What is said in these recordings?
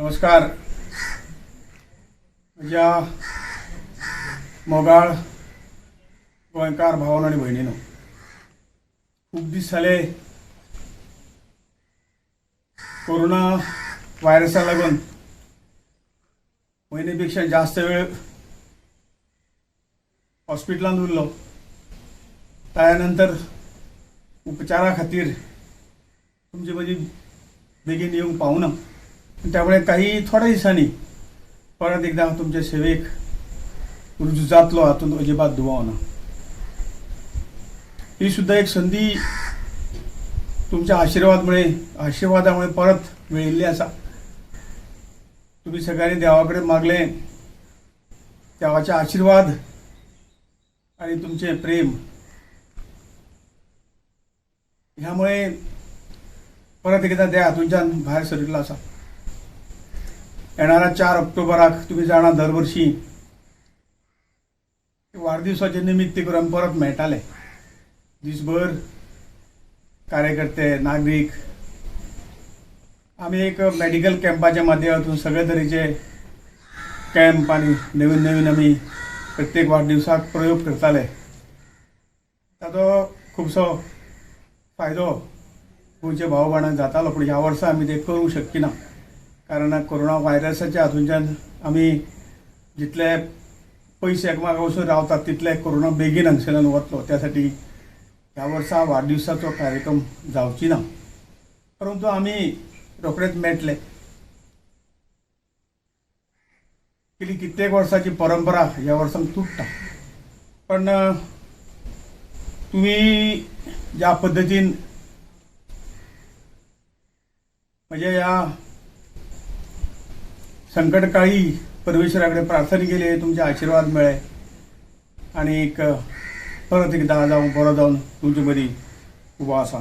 नमस्कार. म्हज्या मोगाळ गोंयकार भावांनो आनी भयणीनो, खूब दीस जाले कोरोना व्हायरसा लागून म्हयन्या जास्त वेळ हॉस्पिटलांत उरलो. त्यानंतर उपचारा खातीर तुमचे मदीं बेगीन येवंक पावना. त्यामुळे काही थोड्या दिसांनी परत एकदा तुमचे सेवेक रुजू जातलो हातूंत अजिबात दुबाव ना. ही सुद्धा एक संधी तुमच्या आशिर्वादमुळे आशिर्वादामुळे परत मेळिल्ली आसा. तुमी सगळ्यांनी देवा कडेन मागलें, देवाचे आशिर्वाद आणि तुमचे प्रेम ह्यामुळे परत एकदा त्या हातूंच्यान भायर सरिल्लो आसा. येणाऱ्या 4 ऑक्टोबराक तुमी जाणा, दरवर्षी वाडदिवसाचे निमित्त करून आमी परत मेळटाले. दिसभर कार्यकर्ते, नागरीक, आमी एक मेडिकल कॅम्पाच्या माध्यमातून सगळे तरेचे कॅम्प आनी नवीन नवीन आमी प्रत्येक वाडदिवसाक प्रयोग करताले. ताचो खुबसो फायदो गोंयच्या भाव भयणांक जातालो, पूण ह्या वर्सा आमी ते करूंक शकली ना, कारण कोरोना व्हायरसाच्या हातूंच्यान आमी जितले पयस एकामेका वचून रावतात तितले कोरोना बेगीन हांगसरल्यान वतलो. त्या साठी ह्या वर्सा वाडदिवसाचो कार्यक्रम जावची ना, परंतु आमी रोखडेच मेळटले. केली कित्येक वर्साची परंपरा ह्या वर्साक तुट्टा, पण तुमी ज्या पद्दतीन म्हणजे ह्या संकटकाळी परमेश्वरा कडेन प्रार्थना केली, तुमचे आशिर्वाद मेळ्ळे आनी एक परत एकदां जावन बरो जावन तुमचे मदीं उबो आसा.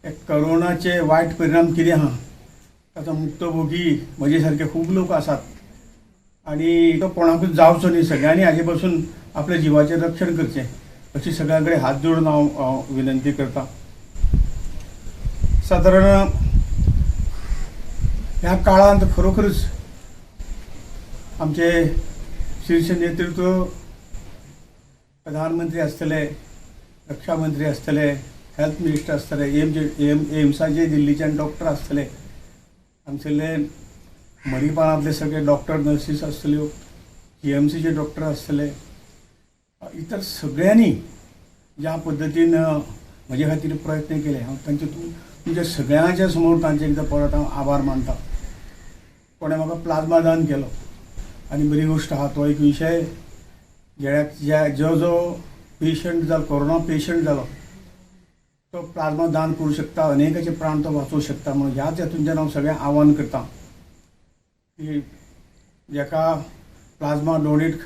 एक कोरोनाचे वायट परिणाम कितें आहा ताचो मुक्तभोगी म्हजे सारके खूब लोक आसात आनी तो कोणाकूच जावचो न्ही. सगळ्यांनी हाजे पासून आपल्या जिवाचें रक्षण करचें अशी सगळ्यां कडेन हात जोडून हांव विनंती करता. सादारण ह्या काळांत खरोखरच आमचे शीर्ष नेतृत्व, प्रधानमंत्री आसतले, रक्षा मंत्री आसतले, हेल्थ मिनिस्टर आसतले, एम एम्साचे दिल्लीच्यान डॉक्टर आसतले, हांगसरले मणिपालांतले सगळे डॉक्टर नर्सीस आसतल्यो, जीएमसीचे डॉक्टर आसतले, इतर सगळ्यांनी ज्या पद्दतीन म्हजे खातीर प्रयत्न केले, हांव तांचे तुमच्या सगळ्यांच्या समोर तांचे एकदां परत हांव आभार मानता. कोणें म्हाका प्लाझ्मा दान केलो आनी बरी गोश्ट आहा, तो एक विशय ज्या जो जो पेशंट जालो, कोरोना पेशंट जालो, तो प्लाझ्मा दान करूं शकता, अनेकाचे प्राण तो वाचोवंक शकता. म्हणून ह्याच हेतूनच्यान हांव सगळ्यांक आव्हान करता की जाका प्लाझ्मा डोनेट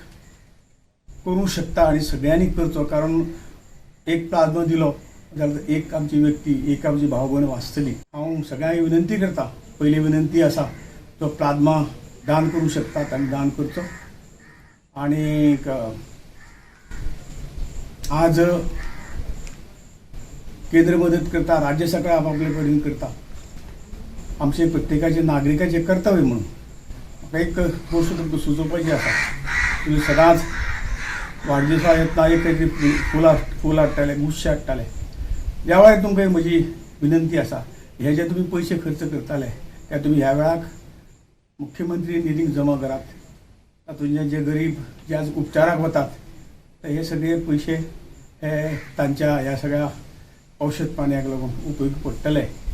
करूंक शकता आनी सगळ्यांनी करचो, कारण एक प्लाझ्मा दिलो जाल्यार एक आमची व्यक्ती, एक आमची भाव भयण वाचतली. हांव सगळ्यांक विनंती करता, पयली विनंती आसा, जो प्लाझ्मा दान करूंक शकता ताणें दान करचो. आनी आज केंद्र मदत करता, राज्य सरकार आपापले परीन करता, आमचे प्रत्येकाचे नागरिकाचे कर्तव्य म्हणून म्हाका एक गोश्ट तुमकां सुचोवपाची आसा. तुमी सदांच वाडदिवसा येतना एक कांयतरी फूल हाडटाले, गुच्छे हाडटाले. ह्या वेळार तुमकां एक म्हजी विनंती आसा, हे जे तुमी पयशे खर्च करताले ते तुमी ह्या वेळाक मुख्यमंत्री निधीक जमा करात. तातूंत जे गरीब जे आज उपचाराक वतात ते हे सगळे पयशे हे तांच्या ह्या सगळ्या औषध पाण्याक लागून उपयोगी पडटले.